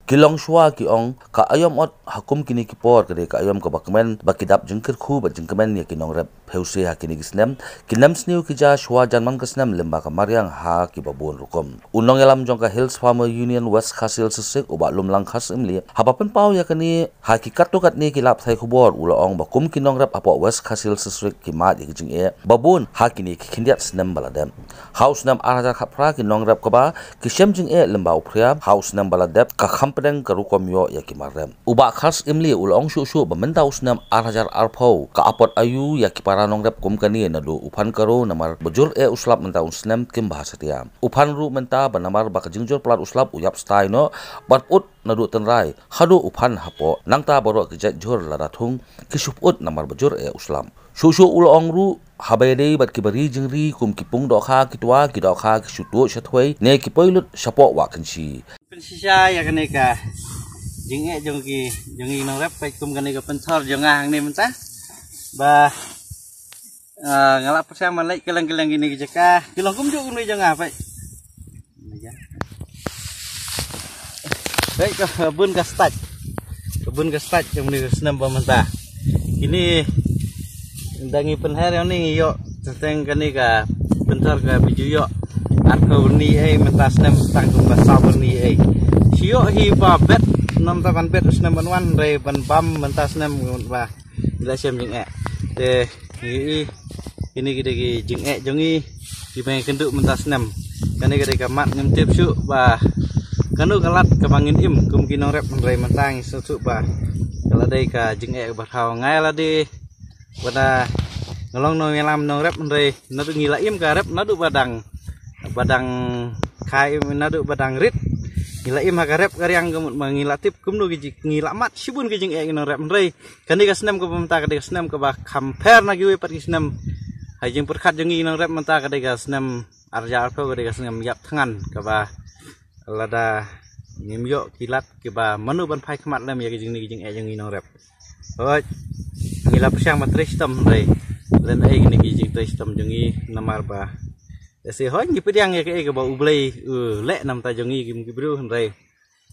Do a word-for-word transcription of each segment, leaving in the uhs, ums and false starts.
Ki longshuwa ki ong ka aïom ot ha kum kine ki por ka dei ka aïom kaba kmen ba ki dap jingkyrkhu bad jingkmen ïa ki nongrep. Phew shi ha kine ki snem ki nemsniew ki jia shuwa janman ka snem lyngba ka mariang ha kiba bun rukom. U nongïalam jong ka Hills Farmer Union West Khasi Hills District u Bah Lumlang Kharsyiemlieh haba pynpaw ïa kane ha ki katto katne ki lad pathai khubor u la ong ba kum ki nongrep hapoh West Khasi Hills District ki mad ïa ki jingeh ba bun ha kine ki khyndiat snem ba la dep. Ha u snem ar hajar khatphra ki nongrep kaba ki shem jingeh lyngba u phria, ha u snem ba la dep ka kham pdeng ka rukom ïoh ïa ki mar rep. U Bah Kharsyiemlieh u la ong shuh shuh ba mynta u snem ar hajar arphew ka apot aïu ïa ki para nongrep kum kane naduh u phan karo namar ba jur eh u slap mynta u snem kim bha satia. U phan ruh mynta ba namar ba ka jingjur palat u slap u ïap stai noh, bad pyut naduh tynrai haduh u phan hapoh, nangta baroh ki jait jur lada thung ki shu pyut namar ba jur eh u slap. Shuh shuh u la ong ruh haba ïadei bad kiba ri jingri kum ki pung dohkha, ki twa, ki dohkha ki shu tuh sha thwei ne ki poi lut shapoh wah kynshi. Pynshisha ïa kane ka jingeh jong ki, jong ki nongrep, peit kum kane ka pynthor jong nga hangne mynta. Ba, ah, nga la pyrshang ban leit kylleng kylleng kine ki jaka. Ki long kumjuh kine jong nga, peit. Peit ka bun ka stad. Ka bun ka stad jong kane ka snem ba mynta. Kine da ngi pynher ïa une ngi ïoh teng kane ka pynthor kaba ju ïoh arphew byrni ei, mynta snem tang kumba saw byrni ei. Shu ïoh hi ba bet, namta ban bet u snem ban wan, hynrei ban bam mynta snem ba ngi la shem jingeh. Te ngi ïohi kine ki dei ki jingeh jong ngi kiba ngi kynduh mynta snem. Kane ka dei ka mat, ngim tip shuh ba kano ka lad kaba ngin im kum ki nongrep, hynrei mynta ngi sngewthuh ba ka la dei ka jingeh kaba thaw. Nga ïa lade ba da nga long nongïalam nongrep, hynrei naduh ngi la im ka rep naduh ba dang, ba dang kha im, naduh ba dang rit ngi la im ha ka rep ka riang, ka mut ma ngi la tip kumno ki ji-, ngi la mad shibun ki jingeh ki nongrep, hynrei kane ka snem kaba mynta ka dei ka snem kaba kham pher na kiwei pat ki snem. Ha jingpyrkhat jong ngi nongrep mynta ka dei ka snem ar hajar arphew ka dei ka snem ïap thngan kaba lada ngim ïoh ki lad kiba mano ban phai khmat lem ïa ki jingni ki jingeh jong ngi nongrep. Hooid, ngi la pyrshang ban trei shitom, hynrei lehnohei kine ki jingtrei shitom jong ngi namar ba lehse hooid ngi pdiang ïa kaei kaba U Blei u leh namta jong ngi kum ki briew, hynrei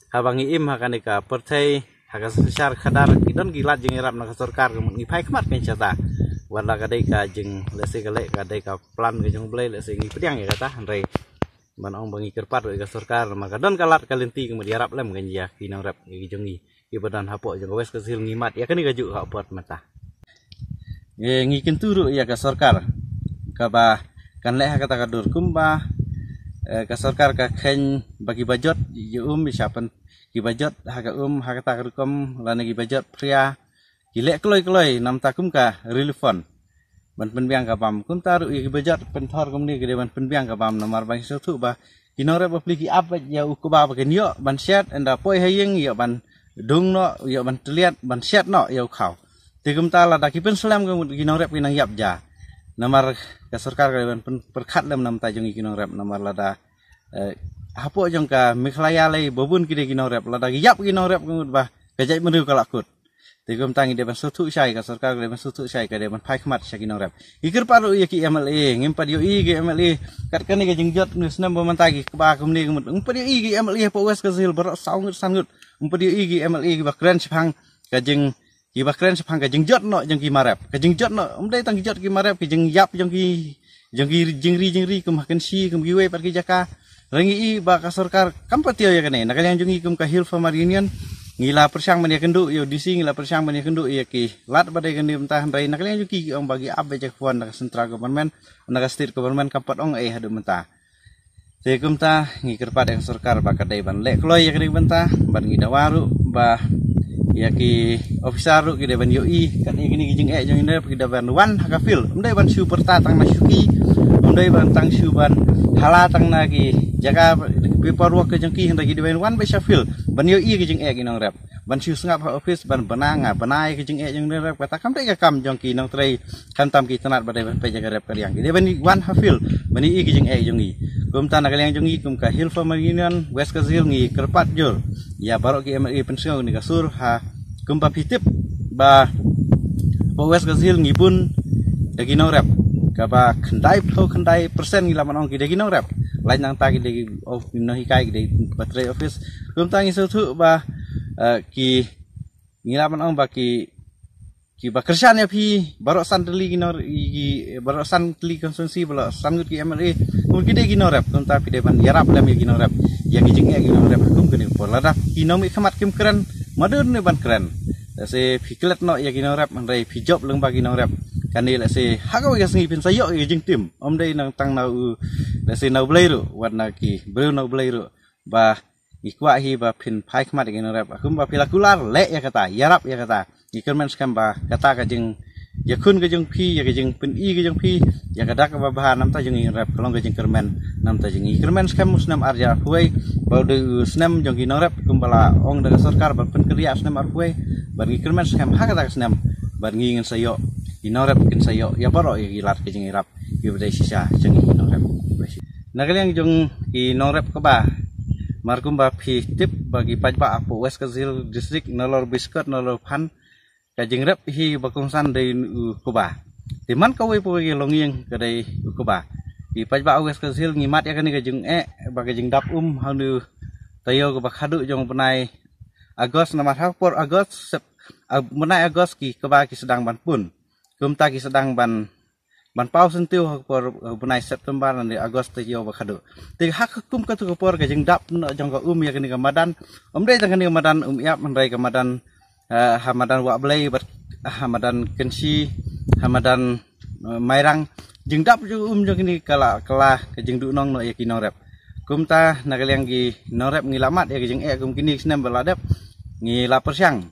haba ngi im ha kane ka pyrthei, ha ka synshar khadar, ki don ki lad jingïarap na ka sorkar, ka mut ngi phai khmat kein shata. Wat la ka dei ka jing, lehse ka leh ka dei ka plan ka jong U Blei, lehse ngi pdiang ïa kata, hynrei ban ong ba ngi kyrpad ruh ïa ka sorkar namar ka don ka lad ka lynti ka mut ïarap lem kein ïa ki nongrep ki jong ngi kiba don hapoh jong ka West Khasi Hills, ngi mad ïa kane kajuh ha u por mynta. Ngi, ngi kyntu ruh ïa ka sorkar kaba kan leh ha kata ka dur kumba, eh, ka sorkar ka kheiñ ba kiba jot ïa um ïa shapen kiba jot ha ka um ha kata ka rukom lane kiba jot phria ki leh kloi kloi namta kum ka relief fund ban pynbiang ka bam. Kumta ruh ïa kiba jot pynthor kumne ki dei ban pynbiang ka bam namar ba ngi sngewthuh ba ki nongrep bapli ki ap beit ïa u kba ba kin ïoh ban shet, ynda poi ha ïing ïoh ban dung noh, ïoh ban tylliat, ban shet noh ïa u khaw. Te kumta lada ki pynslem ka mut ki nongrep ki nang ïap ja. Namar ka sorkar ka dei ban pyn-, pyrkhat lem namta jong ngi ki nongrep namar lada, eh, hapoh jong ka Meghalaya lei ba bun ki dei ki nongrep, lada ki ïap ki nongrep ka mut ba ka jaitbynriew ka la kut. Te kumta ngi dei ban sngewthuh shai, ka sorkar ka dei ban sngewthuh shai, ka dei ban phai khmat sha ki nongrep. Ngi kyrpad ruh ïa ki M L A, ngim pat ïohi ki M L A kat kane ka jingjot ne snem ba mynta ki kba kumne ka mut. Ngim pat ïohi ki M L A hapoh West Khasi Hills baroh saw ngut san ngut. Ngim pat ïohi ki M L A kiba kren shaphang ka jing, kiba kren shaphang ka jingjot noh jong ki marep. Ka jingjot noh, ym dei tang ki jot ki marep, ki jingïap jong ki, jong ki jingri jingri kum ha Kynshi kum kiwei pat ki jaka. Hynrei ngi i ba ka sorkar kam pat tip ïa kane. Na ka liang jong ngi kum ka Hill Farmer Union ngi la pyrshang ban ïakynduh ïa u D C, ngi la pyrshang ban ïakynduh ïa ki lad ba dei kane mynta, hynrei na ka liang jong ki ki ong ba ki ap beit ïa ka fund na ka central government, na ka state government kam pat ong ei haduh mynta. Te kumta ngi kyrpad ïa ka sorkar ba ka dei ban leh kloi ïa kane ka bynta, bad ngi dawa ruh ba ïa ki officer ruh ki dei ban ïohi kat ïa kine ki jingeh jong ngi, ki dei ban wan ha ka field. Ym dei ban shu pyrta tang na shuki, ym dei ban tang shu ban hala tang na ki jaka paperwork ka jong ki, hynrei ki dei ban wan beit sha field ban ïohi ïa ki jingeh ki nongrep. Ban shu sngap ha office ban bna nga bna ïa ki jingeh jong ngi nongrep, kata kam dei ka kam jong ki nongtrei, khamtam ki tnat ba dei ban peit ïa ka rep ka riang. Ki dei ban wan ha field ban ïohi ïa ki jingeh jong ngi. Kumta na ka liang jong ngi kum ka Hill Farmer Union West Khasi Hills ngi kyrpad jur ïa baroh ki M L A pynsngew ïa kane ka sur ha, kumba phi tip ba hapoh West Khasi Hills ngi bun da ki nongrep, kaba khyndai phew khyndai percent ngi lah ban ong ki da ki nongrep. Lait nangta ki dei ki, oh, ki nonghikai, ki dei ba trei office. Kumta ngi sngewthuh ba, eh, ki, ngi lah ban ong ba ki, ki ba kyrshan ïa phi baroh san tylli ki nor-, ki, baroh san tylli constituency, baroh san ngut ki M L A. Kum ki dei ki nongrep, kumta phi dei ban ïarap lem ïa ki nongrep, ïa ki jingeh ki nongrep ha kum kane ka por. Lada ki nongmihkhmat kim kren, mano dei ban kren? Lehse phi klet noh ïa ki nongrep, hynrei phi jop lyngba ki nongrep. Kane lehse ha kawei ka sngi phin sa ïoh ïa ka jingtim. Ym dei nang tang na u, lehse na U Blei ruh, wat na ki briew na U Blei ruh, ba ngi kwah hi ba phin phai khmat ïa ki nongrep. Kum ba phi la kular, leh ïa kata, ïarap ïa kata. Ngi kyrmen skhem ba kata ka jingïakhun ka jong phi, ïa ka jingpyni ka jong phi ïa ka dak kaba bha namta jong ngi nongrep, ka long ka jingkyrmen namta jong ngi. Kyrmen skhem u snem ar hajar arphew wei ba u dei u snem jong ki nongrep, kumba la ong da ka sorkar ban pynkynriah snem arphew wei. Bad ngi kyrmen skhem ha kata ka snem bad ngi ngin sa ïoh, ki nongrep kin sa ïoh ïa baroh ïa ki lad ka jingïarap kiba dei shisha jong ki nongrep. Na ka liang jong ki nongrep kba, mar kumba phi tip ba ki paidbah hapoh West Khasi Hills District, nalor Buiskot nalor Phan, ka jingrep hi ba kongsan dei u kba. Te man kawei pa kawei ka longïing ka dei u kba. Ki paidbah West Khasi Hills ngi mad ïa kane ka jingeh ba ka jingdap um ha une u taïew kaba khadduh jong u bnai August, namar ha ka por August, Sep-, ah, bnai August ki kba ki sdang ban pun. Kumta ki sdang ban, ban paw syntiew ha ka por, ah, bnai September lane August taïew ba khadduh. Te ha ka kum katu ka por ka jingdap noh jong ka um ïa kane ka madan. Ym dei tang kane ka madan Umïap, hynrei ka madan, ah, ha madan Wahblei bad ha madan Kynshi, ha madan, ah, Mairang. Jingdap jong um jong kine ka la, ka la ka jingduhnong noh ïa ki nongrep. Kumta na ka liang ki nongrep ngi la mad ïa ka jingeh kum kine ki snem ba la dep, ngi la pyrshang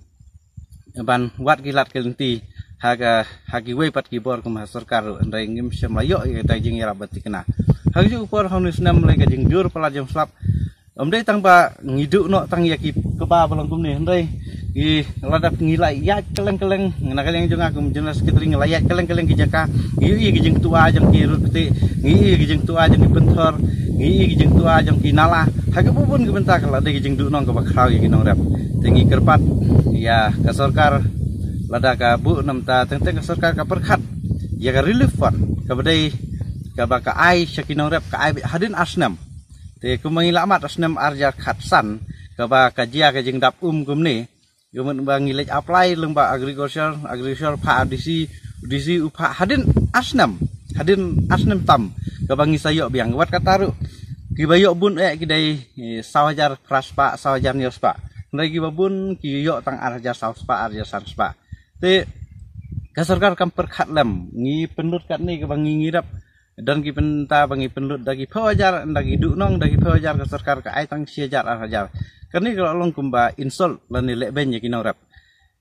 ban wad ki lad ki lynti ha ka, ha kiwei pat ki bor kum ha sorkar ruh, hynrei ngim shym la ïoh ïa kata ka jingïarap ba thikna. Ha kajuh ka por ha une u snem lei ka jingjur palat jong slap. Ym dei tang ba ngi duh noh tang ïa ki kba ba long kumne, hynrei ngi la dep, ngi la ïaid kylleng kylleng, na ka liang jong nga kum General Secretary ngi la ïaid kylleng kylleng ki jaka, ngi ïohi ki jingtua jong ki rud kti, ngi ïohi ki jingtua jong ki pynthor, ngi ïohi ki jingtua jong ki nala. Ha kaba bun ki bynta ka la dei ki jingduhnong kaba khraw ïa ki nongrep. Te ngi kyrpad ïa ka sorkar, lada ka buh namta teng teng ka sorkar ka pyrkhat ïa ka relief fund kaba dei, kaba ka ai sha ki nongrep, ka ai hadien ar snem. Te kumba ngi la mad ha snem ar hajar khatsan, kaba ka jia ka jingdap um kumne, kumba ngi leit apply lyngba agriculture, agriculture phah ha D C, D C u phah hadien ar snem, hadien ar snem tam kaba ngi sa ïoh biang. Wat kata ruh kiba ïoh bun eh ki dei, eh, saw hajar phra spah, saw hajar hynñiew spah. Hynrei kiba bun ki ïoh tang ar hajar saw spah, ar hajar san spah. Te ka sorkar kam pyrkhat lem, ngi pynlut katne kaba ngi, ngi rep, don ki bynta ba ngi pynlut da ki phew hajar, da ki duhnong da ki phew hajar, ka sorkar ka ai tang shi hajar, ar hajar. Kane ka la long kumba insult lane lehbeiñ ïa ki nongrep.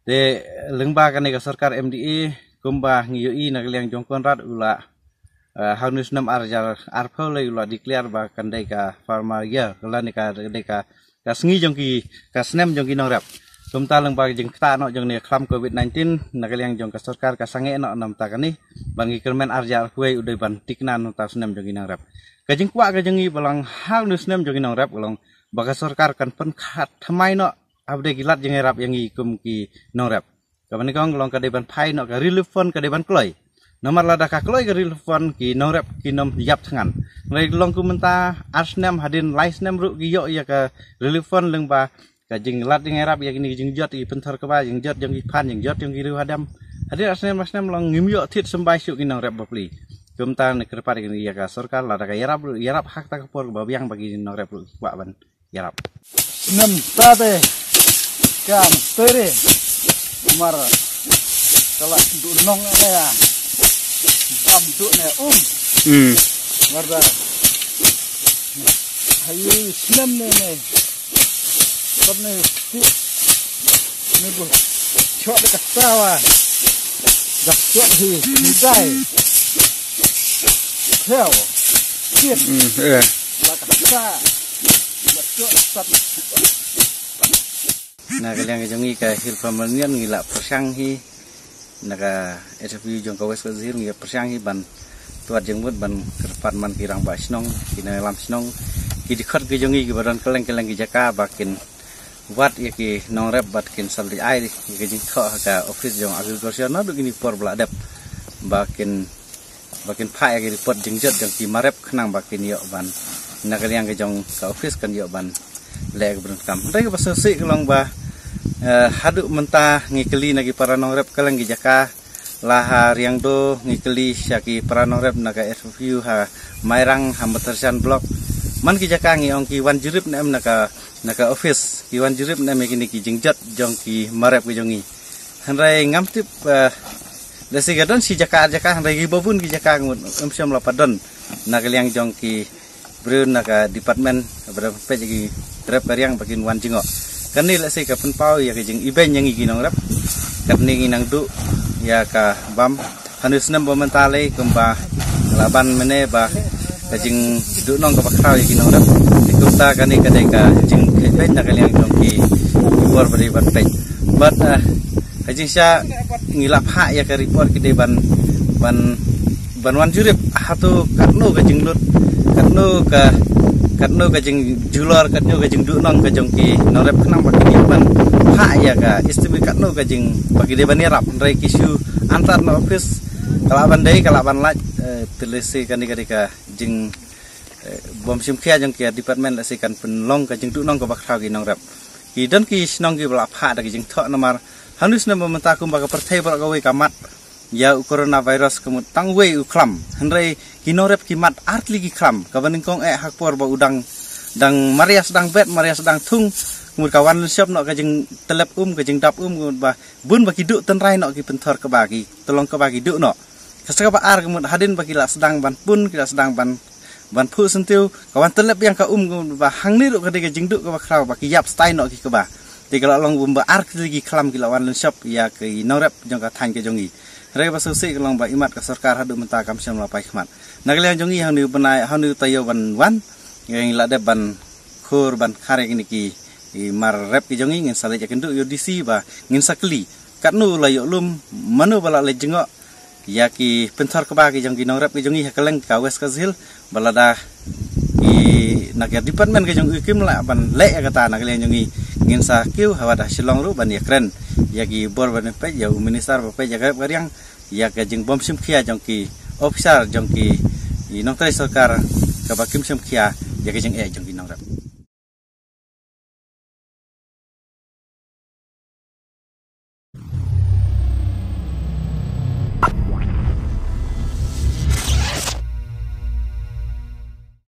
Te lyngba kane ka sorkar M D A, kumba ngi ïohi na ka liang jong Conrad u la, eh, ha une u snem ar hajar arphew lei u la declare ba kan dei ka farmer year, lane ka dei ka, ka sngi jong ki, ka snem jong ki nongrep. Kumta lyngba ka jingktah noh jong kane ka khlam covid nineteen, na ka liang jong ka sorkar ka sangeh noh namta kane, ba ngi kyrmen ar hajar arphew wei u dei ban thikna namta u snem jong ki nongrep. Ka jingkwah ka jong ngi ba long ha une u snem jong ki nongrep ka long ba ka sorkar kan pynkhat thymmai noh ha ba dei ki lad jingïarap ïa ngi kum ki nongrep. Kaba nyngkong ka long ka dei ban phai noh ka relief fund, ka dei ban kloi. Namar lada ka kloi ka relief fund ki nongrep kin ym ïap thngan. Hynrei long kum mynta ar snem, hadien lai snem ruh ki ïoh ïa ka relief fund lyngba ka jinglad jingïarap ïa kine ki jingjot, ki pynthor kba, jingjot jong ki phan, jingjot jong ki riew hadem. Hadien ar snem, ar snem long ngim ïoh thied symbai shuh ki nongrep bapli. Kumta ngi kyrpad ïa ka sorkar lada ka ïarap ruh, ïarap ha kata ka por kaba biang ba ki nongrep ruh ki kwah ban ïarap. Snem ta te kam tere mar ka la duhnong ïa bam duh ne um. Hmm. Mar da. Hayu snem ne ne. Snem ne ti. Ne bu. Chot de ka tawa. Da chot hi. Ni dai. Theo. Kit. Hmm, eh. La ka ta. Na ka liang ka jong ngi ka Hill Farmer Union ngi la pyrshang hi, na ka S F U jong ka West Khasi Hills ngi la pyrshang hi ban tuat jingmut ban kyrpad man ki rangbah shnong, ki nongïalam shnong, ki dkhot ki jong ngi kiba don kylleng kylleng ki jaka ba kin wad ïa ki nongrep bad kin sa leit ai ïa ki jingthoh ha ka office jong agriculture naduh kine ki por ba la dep, ba kin ba kin phah ïa ki report jingjot jong ki marep khnang ba kin ïoh ban, na ka liang ka jong ka office kan ïoh ban leh ka bynta kam. Hynrei kaba sngewsih ka long ba, eh, haduh mynta ngi kylli na ki para nongrep kylleng ki jaka, la ha Riangdo ngi kylli sha ki para nongrep na ka S F U ha Mairang ha Mathershan Block. Man ki jaka ngi ong ki wan jurip ne em na ka, na ka office, ki wan jurip ne em ïa kine ki jingjot jong ki marep ki jong ngi. Hynrei ngam tip, eh, lehse ka don shi jaka ar jaka, hynrei kiba bun ki jaka ngut em shym la pat don na ka liang jong ki briew na ka department ba da peit ïa ki rep ka riang ba kin wan jngoh. Kane lehse ka pynpaw ïa ka jingibeiñ ïa ngi ki nongrep. Katne ngi nang duh ïa ka bam ha une u snem ba mynta lei kumba la ban mynne ba ka jingduhnong kaba khraw ïa ki nongrep. Te kumta kane ka dei ka jingkheiñ beiñ na ka liang jong ki bor ba dei ban peit. Bad, eh, ka jingshisha ngi la phah ïa ka report ki dei ban, ban, ban wan jurip hato katno ka jinglut, katno ka, katno ka jingjulor, katno ka jingduhnong ka jong ki nongrep khnang ba ki dei ban phah ïa ka estimate katno ka jing ba ki dei ban ïarap. Hynrei ki shu antar na office, ka lah ban dei, ka lah ban lait, eh, te lehse kane ka dei ka jing, eh, bym shim khia jong ki department lehse kan pynlong ka jingduhnong kaba khraw ki nongrep. Ki don ki shnong kiba la phah da ki jingthoh namar ha une u snem ba mynta kumba ka pyrthei baroh kawei ka mad ïa u coronavirus, ka mut tang uwei u khlam. Hynrei ki nongrep ki mad ar tylli ki khlam, kaba nyngkong eh ha ka por ba u dang, dang mar ïa sdang bet, mar ïa sdang thung, ka mut ka wan lynshop noh ka jingtyllep um, ka jingdap um, ka mut ba bun ba ki duh tynrai noh ki pynthor kba, ki tyllong kba ki duh noh. Ka sa kaba ar ka mut hadien ba ki la sdang ban pun, ki la sdang ban, ban phuh syntiew, ka wan tyllep biang ka um, ka mut ba hangne ruh ka dei ka jingduh kaba khraw ba ki ïap stai noh ki kba. Te ka la long ba ar tylli ki khlam ki la wan lynshop ïa ki nongrep jong ka thaiñ ka jong ngi. Hynrei ba sngewsih ka long ba imat ka sorkar haduh mynta kam shym la poi khmat. Na ka liang jong ngi ha une u bnai, ha une u taïew ban wan, ngi la dep ban khur ban khar ïa kine ki, ki mar rep ki jong ngi, ngin sa leit ïakynduh ïa u D C ba ngin sa kylli katno u la ïoh lum, mano ba la leit jngoh ïa ki pynthor kba ki jong ki nongrep ki jong ngi ha kylleng ka West Khasi Hills, ba lada ki na ka department ka jong u kim lah ban leh ïa kata na ka liang jong ngi, ngin sa kiew ha wad ha Shillong ruh ban ïakren ïa ki bor ban peit ïa u minister ba peit ïa ka rep ka riang, ïa ka jingbym shim khia jong ki officer jong ki, ki nongtrei sorkar kaba kim shim khia ïa ka jingeh jong ki.